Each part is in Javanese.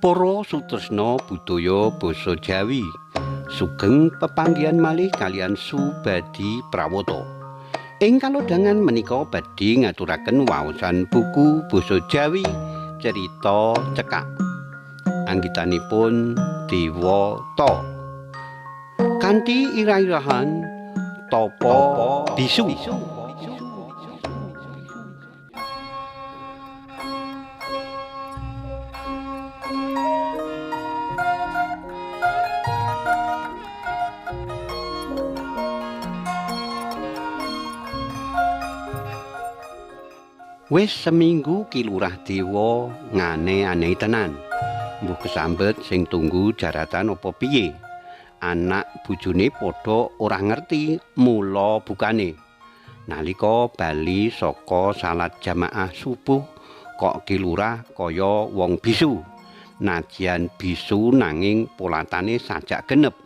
Para sutresna budaya basa Jawi, sugeng pepanggihan malih kaliyan Subadi Prawata. Ing kalodhangan menika badhe ngaturaken waosan buku basa Jawi Cerita Cekak. Anggitanipun Dewata. Kanthi irah-irahan Tapa Bisu. Wis seminggu Ki Lurah Dewa ngane-anehi tenan. Mbuh kesambet sing tunggu jaratan apa piye? Anak bojone padha ora ngerti mula bukane. Nalika bali saka salat jamaah subuh kok Ki Lurah kaya wong bisu. Najian bisu nanging polatane sajak genep.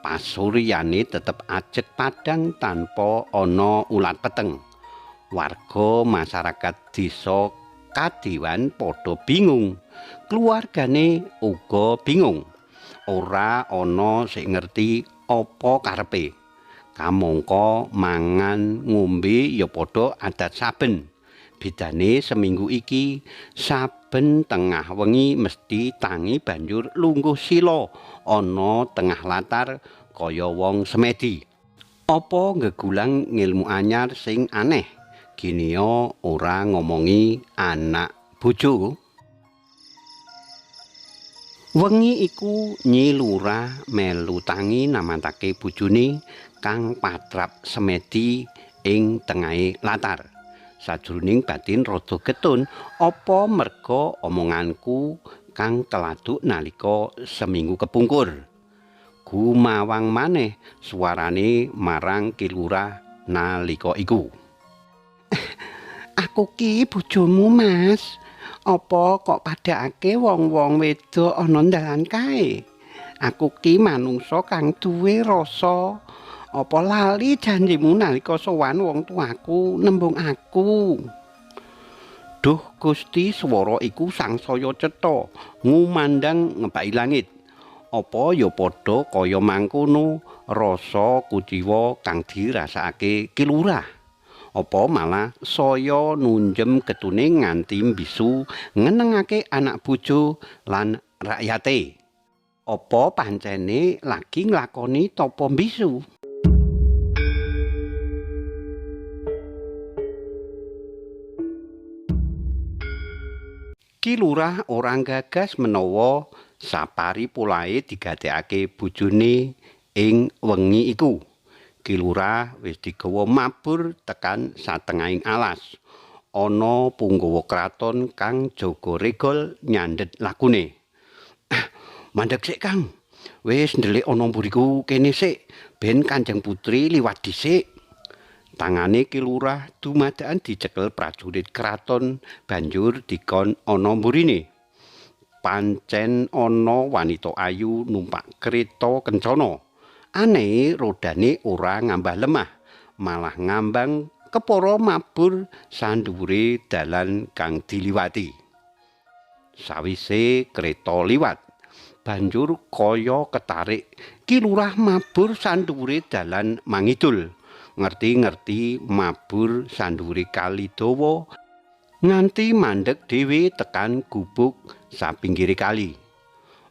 Pasuryane tetep ajeg padhang tanpa ana ulat peteng. Warga masyarakat desa Kadiwan padha bingung. Keluargane uga bingung. Ora ana sing ngerti apa karepe. Kamangka mangan ngombe ya padha adat saben. Bedane seminggu iki saben tengah wengi mesti tangi banjur lungguh sila ana tengah latar kaya wong semedi. Apa ngegulang ngilmu anyar sing aneh? Ginia ora ngomongi anak bojo. Wengi iku Nyi Lurah melu tangi namatake bojone kang patrap semedi ing tengahe latar. Sajroning batin rada getun apa merga omonganku kang keladuk nalika seminggu kepungkur. Gumawang maneh suarane marang Ki Lurah nalika iku. Aku ki bojomu, Mas. Apa kok padhakake wong-wong wedok ana dalan kae? Aku ki manungsa kang duwe rasa. Apa lali janjimu nalika sowan wong tuaku nembung aku? Duh Gusti, swara iku sangsaya cetha ngumandang ngebaki langit. Apa ya padha kaya mangkono rasa kuciwa kang dirasakake Ki Lurah? Apa malah saya nunjem getune nganti mbisu ngenengake anak bojo lan rakyate? Apa pancene lagi nglakoni tapa mbisu? Ki Lurah ora gagas menawa sapari polahe digadekake bojone ing wengi iku. Ki Lurah wis digawa mabur tekan satengahing alas. Ana punggawa kraton kang jaga regol nyandhet lakune. Mandheg sik, Kang. Wis ndelik ana mburiku kene sik, ben Kanjeng Putri liwat dhisik. Tangane Ki Lurah dumadakan dicekel prajurit kraton banjur dikon ana mburine. Pancen ana wanita ayu numpak kereta kencana. Aneh rodane ora ngambah lemah, malah ngambang kepara mabur sandhuwure dalan kang diliwati. Sawise kereta liwat, banjur kaya ketarik Ki Lurah mabur sandhuwure dalan mangidul. Ngerti-ngerti mabur sandhuwure kali dawa nganti mandeg dhewe tekan gubuk sapinggire kali.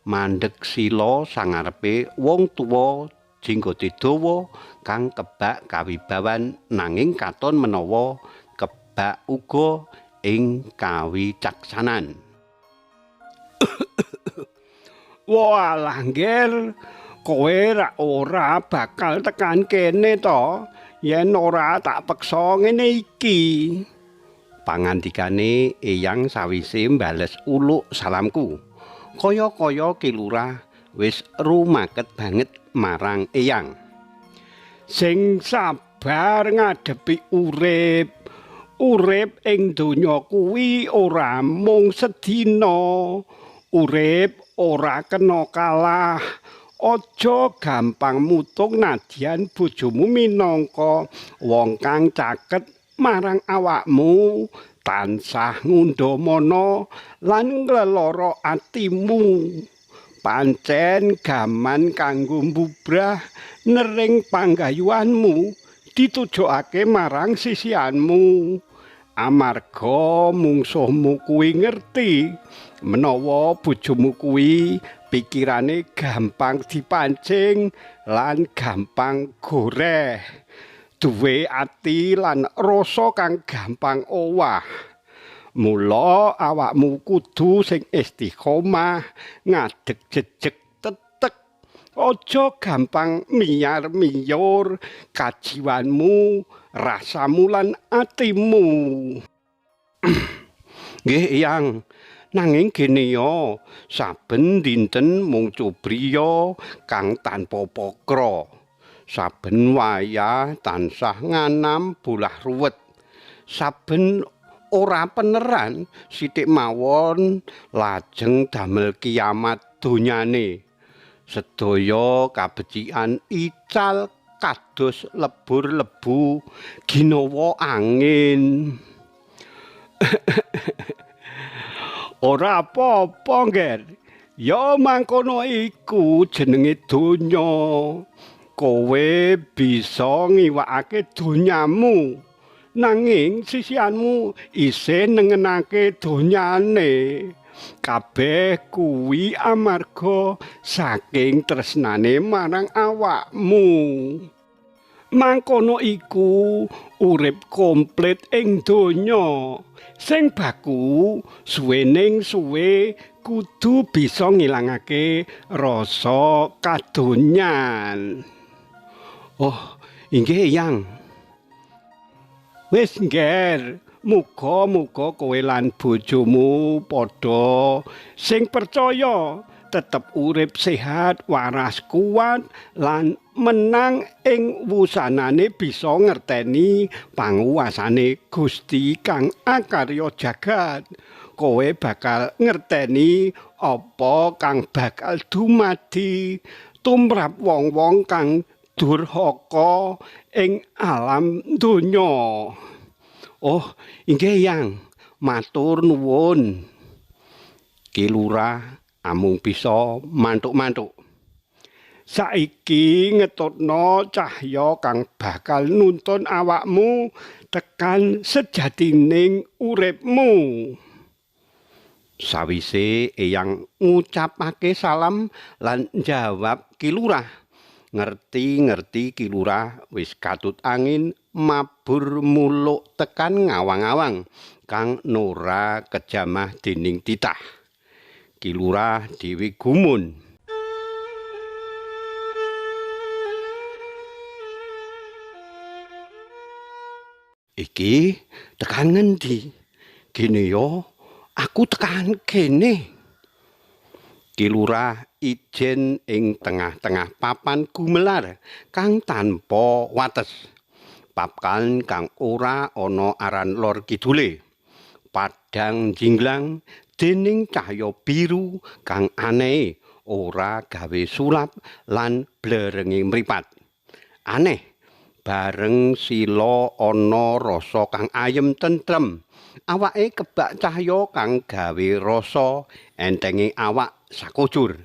Mandeg sila sangarepe wong tuwa jenggote dawa kang kebak kawibawan nanging katon menawa kebak uga ing kawicaksanan. Walah ngger, kowe rak ora bakal tekan kene to yen ora tak peksa ngene iki. Pangandikane eyang sawise mbales uluk salamku. Kaya-kaya Ki Lurah wis rumaket banget marang eyang. Sing sabar ngadepi urip. Urip ing donya kuwi ora mung sedina. Urip ora kena kalah. Aja gampang mutung nadyan bojomu minangka wong kang caket marang awakmu, Tansah ngundhamana lan nglelara atimu. Pancen gaman kanggo mbubrah nering panggayuanmu ditujokake marang sisianmu. Amarga mungsuhmu kuwi ngerti menawa bojomu kuwi pikirane gampang dipancing lan gampang goreh, duwe ati lan rasa kang gampang owah. Mula awakmu kudu sing istiqomah, ngadeg jejeg tetek, aja gampang miyar-miyur kajiwanmu, rasamu lan atimu. Nggih, Eyang. Nanging gene ya, saben dinten mung cubriya kang tanpa pokra. Saben wayah tansah nganam bolah ruwet. Saben ora peneran sithik mawon lajeng damel kiamat donyane. Sedaya kabecikan ical kados lebur-lebu ginawa angin. Ora apa-apa, Ngger. Ya mangkono iku jenenge donya. Kowe bisa ngiwakake donyamu, nanging sisianmu isih nengenake donyane. Kabeh kuwi amarga saking tresnane marang awakmu. Mangkono iku urip komplit ing donya. Sing baku suwening suwe kudu bisa ngilangake rasa kadonyan. Oh, inggih, Eyang. Wis, Ngger, muga-muga kowe lan bojomu padha sing percaya tetep urip sehat, waras, kuat lan menang ing wusanane bisa ngerteni panguwasane Gusti kang akarya jagat. Kowe bakal ngerteni apa kang bakal dumadi tumrap wong-wong kang durhaka ing alam donya. Oh, inggih, Yang, matur nuwun. Ki Lurah amung bisa mantuk-mantuk. Saiki ngetutno cahya kang bakal nuntun awakmu tekan sejatining uripmu. Sawise Eyang ngucapake salam lan jawab Ki Lurah, ngerti-ngerti Ki Lurah wis katut angin mabur muluk tekan ngawang-awang kang nora kejamah dening titah. Ki Lurah dhewe gumun. Iki tekan ngendi? Gene yo, aku tekan kene. Ki Lurah ijen ing tengah-tengah papan gumelar kang tanpa wates. Papan kang ora ana aran lor kidule. Padhang jinglang dening cahya biru kang aneh ora gawe sulap lan blerenge mripat. Aneh, bareng sila ana rasa kang ayem tentrem. Awake kebak cahya kang gawe rasa entenge awak sakujur.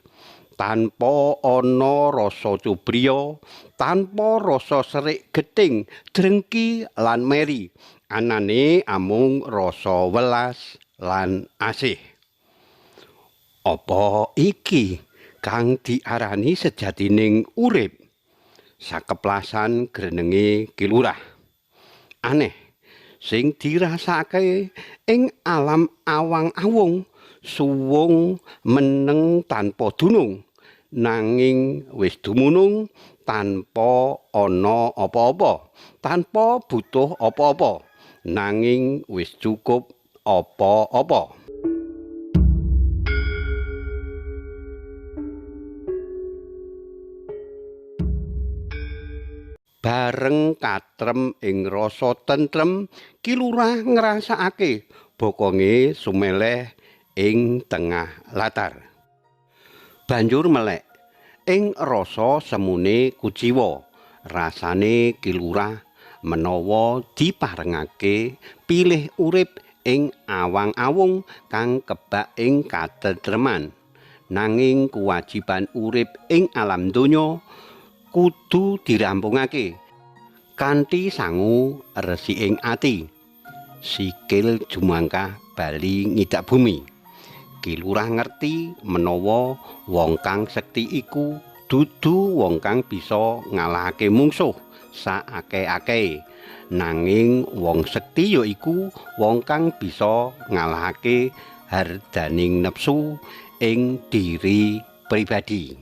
Tanpa ana rasa cubriya, tanpa rasa serik geting, drengki lan meri. Anane amung rasa welas lan asih. Apa iki kang diarani sejatining urip? Sakeplasan grenenge Ki Lurah. Aneh, sing dirasake ing alam awang-awung, suwung meneng tanpa dunung, nanging wis dumunung tanpa ana apa-apa, tanpa butuh apa-apa, nanging wis cukup apa-apa. Bareng katrem ing rasa tentrem, Ki Lurah ngrasakake bokonge sumeleh ing tengah latar. Banjur melek ing rasa semune kuciwa. Rasane Ki Lurah menawa diparengake pilih urip ing awang-awung kang kebak ing katentreman. Nanging kewajiban urip ing alam donya kudu dirampungake kanthi sangu resiking ati. Sikil jumangkah bali ngidak bumi. Ki Lurah ngerti menawa wong kang sekti iku dudu wong kang bisa ngalahake mungsuh saakeh-akehe. Nanging wong sekti ya iku wong kang bisa ngalahake hardaning nepsu ing diri pribadi.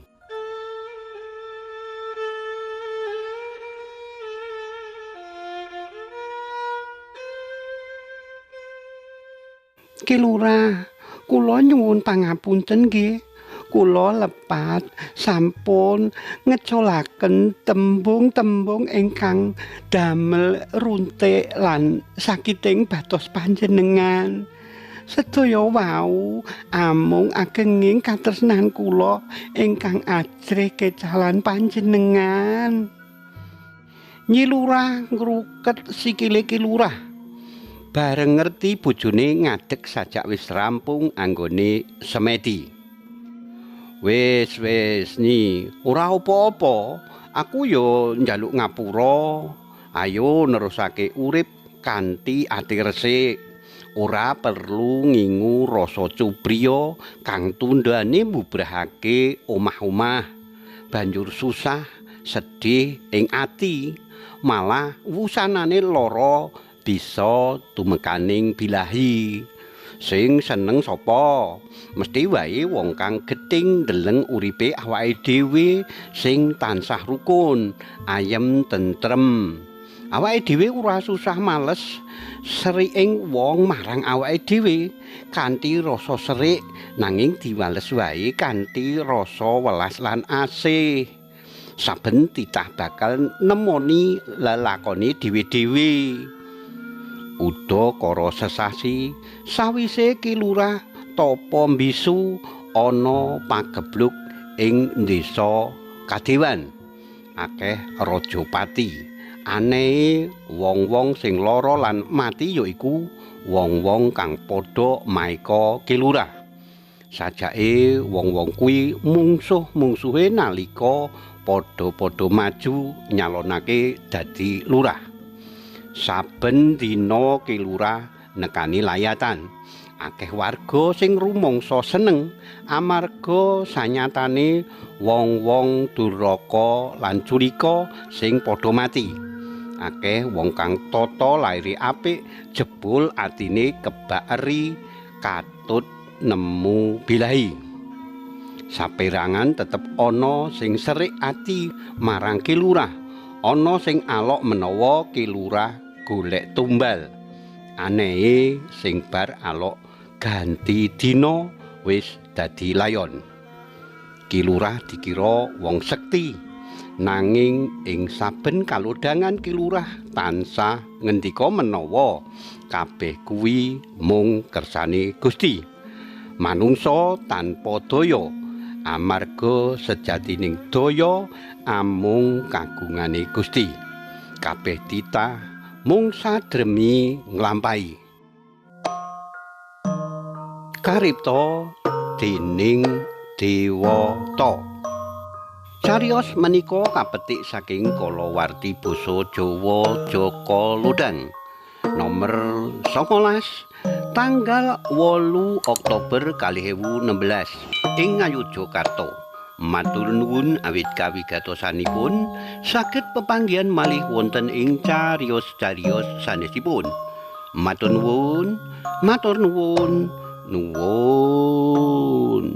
Ki Lurah, kula nyuwun pangapunten nggih. Kula lepat sampun ngecolaken tembung-tembung ingkang damel runtik lan sakiting batos panjenengan. Sedaya wau amung agenging katresnan kula ingkang ajrih kecalan panjenengan. Nyi Lurah ngruket sikile Ki Lurah. Bareng ngerti bojone ngadeg sajak wis rampung anggone semedi. Wis wis Nyi, ora apa-apa. Aku yo njaluk ngapura. Ayo nerusake urip kanthi ati resik. Ora perlu ngingu rasa cubriya kang tundhane mbubrahake omah-omah. Banjur susah, sedih ing ati, malah wusanane lara bisa tumekaning bilahi. Sing seneng sapa? Mesti wae wong kang gething ndeleng uripe awake dhewe sing tansah rukun, ayem tentrem. Awake dhewe ora susah males seriking wong marang awake dhewe kanthi rasa serik, nanging diwales wae kanthi rasa welas lan asih. Saben titah bakal nemoni lelakone dhewe-dhewe. Udakara sesasi sawise Ki Lurah tapa mbisu ana pagebluk ing desa Kadewan. Akeh rajapati. Anehe wong-wong sing lara lan mati yaiku wong-wong kang padha maeka Ki Lurah. Sajake wong-wong kuwi mungsuh-mungsuhe nalika padha-padha maju nyalonake dadi lurah. Saben dina Ki Lurah nekani layatan. Akeh warga sing rumangsa seneng amarga sanyatane wong-wong duraka lan culika sing padha mati. Akeh wong kang tata laire apik jebul atine kebak eri katut nemu bilahi. Saperangan tetep ana sing serik ati marang Ki Lurah, ana sing alok menawa Ki Lurah golek tumbal. Anehe sing bar alok ganti dina wis dadi layon. Ki Lurah dikira wong sekti, nanging ing saben kalodhangan Ki Lurah tansah ngendika menawa kabeh kuwi mung kersane Gusti. Manungsa tanpa daya amarga sejatining daya amung kagungane Gusti. Kabeh titah mung sadremi nglampahi. Karipta dening Dewata. Cariyos menika kapetik saking kalawarti basa Jawa Jaka Lodhang nomor 19 tanggal 8 Oktober 2016 ing Ngayogyakarta. Matur nuwun awit kawigatosanipun saged pepanggihan malih wonten ing cariyos-cariyos sanesipun. Matur nuwun, matur nuwun, nuwun.